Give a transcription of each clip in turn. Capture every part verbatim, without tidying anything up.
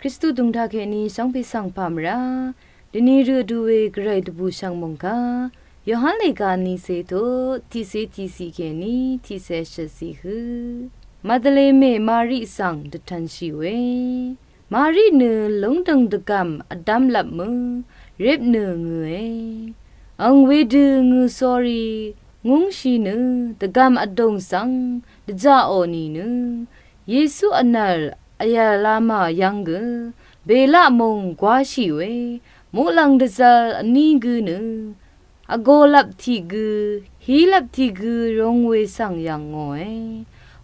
Kristu dv̀ngtaq kèní shvngpè svng pà mvrá dvni rø vdu we gvray dvbù shv̀ng mòngkà Yohan lèga niseto tiqsé tiqsiq kèní tiqsé shvtsiq hø Madvle mè Mari svng dvtv̄nshì we. Mari nø lúngdø̀ng dvgv̀m vdv́mlvp mø rip nø ngø̄e. Ang wedø ngø̄ sórí ngúngshì nø dvgv̀m vdùng svng dvjaqò nìnø Yesu vnv̀l vyv̀l lama yv́ng gø bèlaq mùng gwáshì we muqlàng dvzv̄l vní gø nø vgōlvp tiq gø hílvp tiq gø rūng we svng yv̀ngòe.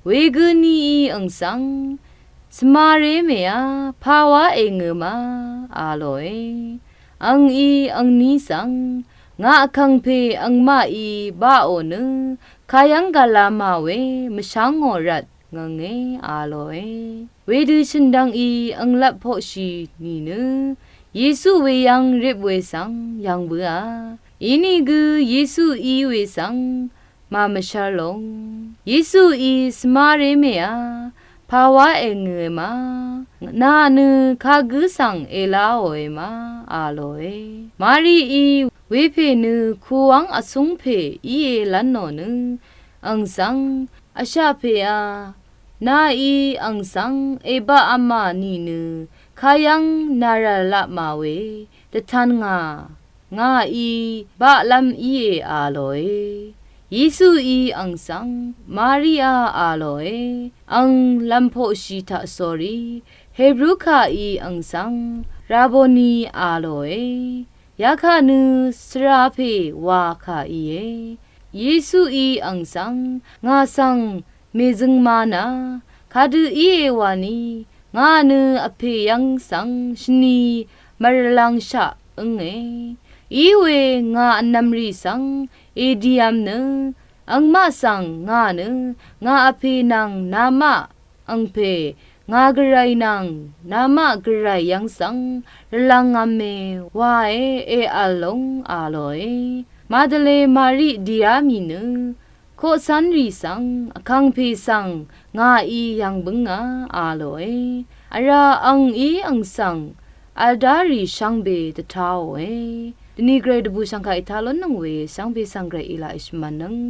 Wegø nií ang svng svmaré mèá pàwá èngø ma a lòe. Angí angní svng ngà vkàngpè angmaqí baqò nø kayv́ng gv̀l lama we mvshv́ngò rvt ngv̀nge a lòe. Wedø shø̀ndv̀ngí anglvp poqshì nìnø Yesu weyv́ng rip we svng yv̀ng bǿà. Inìgø Yesu í we svng màmvshv́r long. Yesuí svmaré mèá pàwá èngø̄e ma. Nà nø kagǿ svng èláòe ma a lòe. Marií wepè nø kuwv́ng vsúngpè íe lv́nò nø ang svng vshaqpèá nàí ang svng èbaq vmà nìnø kayv́ng nàrv̀l laq mà we dvtan ngà ngàí baqlv́m íe a lòe. Yesuí ang svng Mariá a lòe. Ang lv̀mpoqshì taq sórí Hebru kàí ang svng Raboni a lòe. Yakaq nø svrapè wa kà íe. Yesuí ang svng ngà svng mèzøngma nà kadø íe wani ngà nø vpè yv́ng svng shvni mvrvlvngshaq ǿnge. Iwe ngà vnv̀mrì svng èdiv̄m nø angmaq svng ngà nø ngà vpè nvng namaq angpè ngà gvray nvng namaq gvray yv́ng svng rvlv̄ngv̄me wae èv̀l long a lòe. Madvle Mari dìá mì nø koqcv́nrì svng vkàngpè svng ngàí yv̀ng bǿngà a lòe. Vrá angí ang svng v̄l dárì shvngbe dvtaòe. Dvni gvray dvbù shv̀ngkà ètá lónnøng we shvngbe svng gvray èlaq èshvmv̄nnøng.